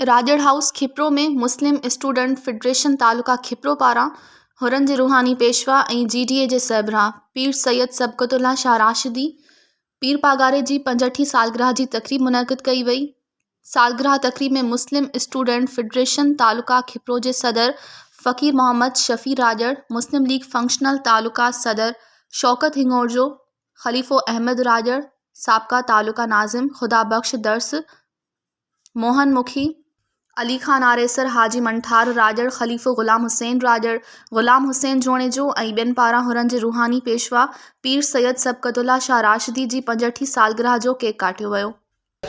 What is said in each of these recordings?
Rajar house Khipro ۾ Muslim student federation تعلقه کپرو پاران حرن جي روحاني پيشوا ۽ جي ڊي اي جي سربراهه پير سيد صبغت الله شاهه راشدي پير پاڳاري جي پنجهٺين سالگرهه جي تقريب منعقد ڪئي وئي. سالگرهه تقريب ۾ مسلم اسٽوڊنٽ فيڊريشن تعلقه کپرو جي صدر فقير محمد شفيع راڄڙ، مسلم ليگ فنڪشنل تعلقه صدر شوڪت هڱورجو، خليفو احمد راڄڙ، سابقه تعلقه ناظم خدا بخش درس، موهن مکي، علي خان آريسر، حاجي منٺار راڄڙ، خليفو غلام حسين راڄڙ، غلام حسين جوڻيجو ۽ ٻين پاران حرن جي روحاني پيشوا پير سيد صبغت الله شاهه راشدي جي پنجهٺين سالگرهه جو ڪيڪ ڪاٽيو ويو.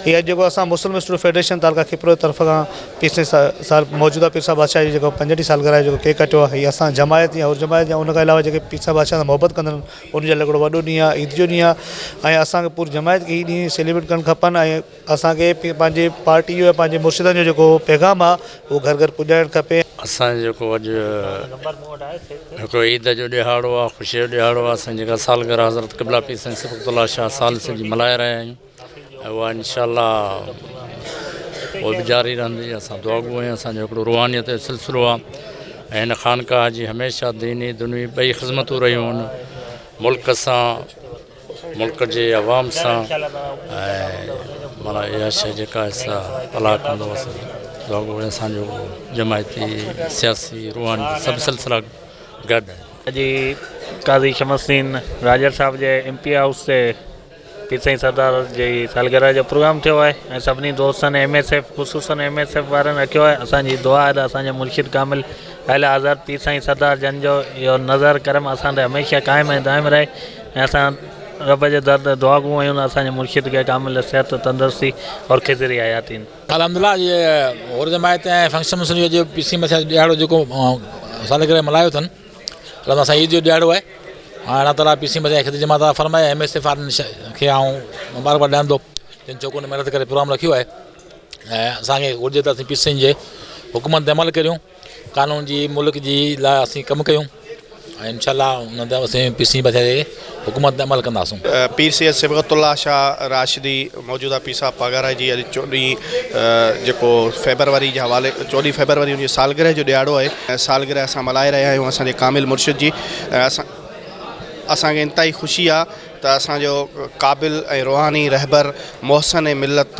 هي اڄ جيڪو اسان مسلم اسٽوڊنٽ فيڊريشن تعلقه کپرو جي طرف کان پير سائين صاحب موجوده پير صاحب بادشاهه جي جيڪو پنجهٺين سالگرهه جو جيڪو ڪيڪ ڪٽيو آهي هي اسان جماعت يا حر جماعت يا ان کان علاوه جيڪي پير صاحب بادشاهه سان محبت ڪندڙ آهن ان جي لاء هڪڙو وڏو ڏينهن آهي عيد جو ڏينهن آهي ۽ اسان کي پوري جماعت کي هي ڏينهن سيليبريٽ ڪرڻ کپن ۽ اسان کي پنهنجي پارٽي جو ۽ پنهنجي مرشدن جو جيڪو پيغام آ اهو گهر گهر پڄائڻ کپي. اسان جو جيڪو اڄ هڪڙو عيد جو ڏهاڙو آ خوشي جو ڏهاڙو آ اسان جيڪا سالگرهه حضرت قبله پير سائين صبغت الله شاهه ثالث جي ملهائي رهيا آهيون ۽ اها انشاء الله پوء به جاري رهندي اسان دعاگو آهيون اسان جو هڪڙو روحانيت جو سلسلو آ ۽ هن خانقاهه جي هميشه ديني دنوي ٻئي خدمتون رهيون آهن ملڪ سان ملڪ جي عوام سان ۽ معنيٰ اها شيء جيڪا آهي سا الله ڪندو اسان جو جماعتي سياسي روحاني سڀ سلسلا گڏ آهن. اڄ قاضي شمس الدين راڄڙ صاحب جي ايم پي هائوس تي پير سائين سردار جي سالگرهه جو پروگرام ٿيو آهي ۽ سڀني دوستن ايم ايس ايف خصوصن ايم ايس ايف وارن رکيو آهي اسان جي دعا آهي ته اسان جو مرشد ڪامل اعليٰ حضرت پير سائين سردار جن جو اهو نظر ڪرم اسان تي هميشه قائم ۽ دائم رهي ۽ اسان رب جي در تي دعاگو آهيون ته اسان جي مرشد کي ڪامل صحت تندرستي اور خضري حياتي. الحمدلله اڄ حر جماعت ۽ فنڪشن مسلم جو پي سي مسيح جو ڏهاڙو جيڪو سالگرهه ملهايو اٿن الله سائين عيد جو ڏهاڙو آهي هاڻي الله تعالي پي سي مسيح خدمت جماعت عطا فرمائي ايم ايس ايف وارن کي آئون مبارڪباد ڏيان ٿو جن ڇوڪرن محنت ڪري پروگرام رکيو آهي ۽ اسان کي گهرجي ته اسين پي سي جي حڪمن تي عمل ڪريون قانون جي ملڪ جي لاء اسين ڪم ڪيون ۽ انشاء الله ان تي اسين پي سي بادشاهه جي حڪومت تي عمل ڪنداسون. پير سيد صبغت الله شاهه راشدي موجوده پير صاحب پاڳارا جي اڄ چوڏهين جيڪو فيبروري جي حوالي چوڏهين فيبروري ان جي سالگرهه جو ڏهاڙو آهي ۽ سالگرهه اسان ملهائي رهيا آهيون اسان جي ڪامل مرشد جي ۽ اسان اسان کي انتهائي خوشي آهي ته اسان جو قابل ۽ روحاني رهبر محسن ملت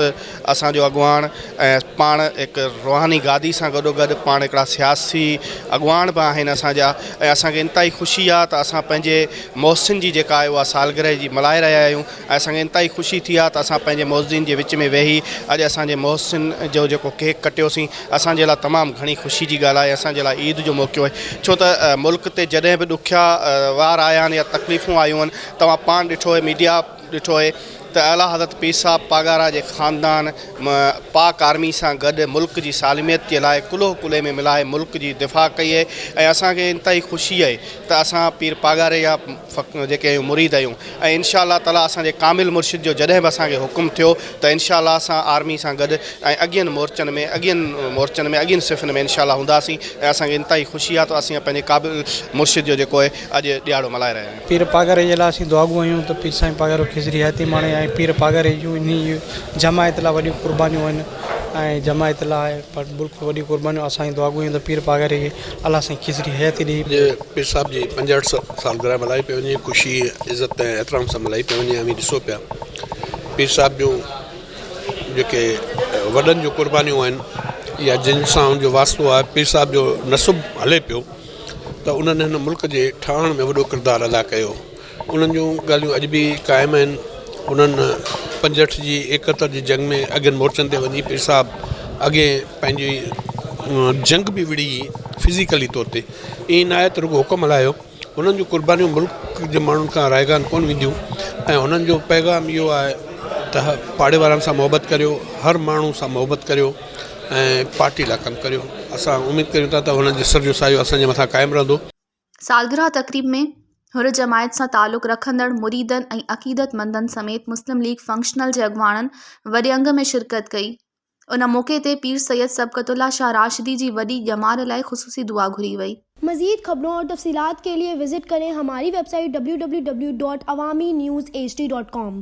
اسان جو اڳواڻ ۽ پاڻ هڪ روحاني گادي سان گڏو گڏ پاڻ هڪڙا سياسي اڳواڻ به آهن اسان جا ۽ اسان کي انتهائي خوشي آهي ته اسان پنهنجي محسن جي جيڪا آهي اها سالگرهه جي ملهائي رهيا آهيون ۽ اسان کي انتهائي خوشي ٿي آهي ته اسان پنهنجي محسنين جي وچ ۾ ويهي اڄ اسان جي محسن جو جيڪو ڪيڪ ڪٽيوسين اسان جي لاء تمام گهڻي خوشي جي ڳالهه آهي اسان جي لاء عيد جو موقعو آهي ڇو ته ملڪ تي جڏهن به ڏکيا وار آيا آهن يا تڪليفون آيون آهن توهان پاڻ ڏٺو آهي ميڊيا ڏٺو آهي ته اعليٰ حضرت پير صاحب پاڳارا جي خاندان پاڪ آرمي سان گڏ ملڪ جي سالميت جي لاء ڪلهو ڪلهي ۾ ملائي ملڪ جي دفاع ڪئي آهي ۽ اسان کي انتهائي خوشي آهي ته اسان پير پاڳاري جا جيڪي آهيون مريد آهيون ۽ انشاء الله تعالي اسان جي ڪامل مرشد جو جڏهن به اسان کي حڪم ٿيو ته انشاء الله اسان آرمي سان گڏ ۽ اڳين مورچن ۾ اڳين مورچن ۾ اڳين صفن ۾ انشاء الله هونداسين ۽ اسان کي انتهائي خوشي آهي ته اسين پنهنجي قابل مرشد جو جيڪو آهي اڄ ڏهاڙو ملهائي رهيا آهيون. پير پاڳاري جي لاء اسين دعاگو آهيون ته پير سائين پاڳارو خضري حياتي ماڻي ۽ پير پاڳاري جون انهي جماعت لاء وڏيون قربانيون آهن ۽ جماعت لاء بلڪل وڏيون قربانيون اسان دعاگو آهيون ته پير پاڳاري کي الله سائين خضري حياتي ڏئي. اڄ پير صاحب جي 65 سالگرهه ملهائي پئي وڃي خوشي عزت ۽ احترام سان ملهائي پئي وڃي اوهين ڏسو پيا پير صاحب جون جيڪي وڏن جون قربانيون آهن يا جن سان ان جو واسطو آهي پير صاحب جو نسب هلي پيو ته انهن هن ملڪ جي ٺاهڻ ۾ وڏو ڪردار ادا ڪيو. انهن جون ڳالهيون اڄ به قائم آهن. انهن 65 جي ايڪهتر جي جنگ ۾ اڳين مورچن تي وڃي پير صاحب اڳي پنهنجي جنگ به وڙهي فزيڪلي طور تي ائين نه آهي ته رڳو حڪم هلايو انهن جون قربانيون ملڪ جي ماڻهن کان رائگان ڪونه وينديون ۽ هنن جو پيغام اهو آهي ته پاڙي وارن سان محبت ڪريو هر ماڻهو سان محبت ڪريو ۽ پارٽي لاء ڪم ڪريو اسان اميد ڪريون ٿا ته هنن جي سر جو سايو اسان جي مٿان قائم رهندو. سالگرهه تقريب ۾ حر جماعت سان تعلق رکندڙ مريدن ۽ عقيدتمندن سميت مسلم ليگ فنڪشنل جي اڳواڻن وڏي انگ ۾ شرڪت ڪئي. ان موقعي تي پير سيد صبغت الله شاهه راشدي جي وڏي ڄمار لاء خصوصي دعا گهري وئي. مزيد خبرون اور تفصيلات کے لئے وزٽ کرين ھماري web site www.awamiNewsHD.com.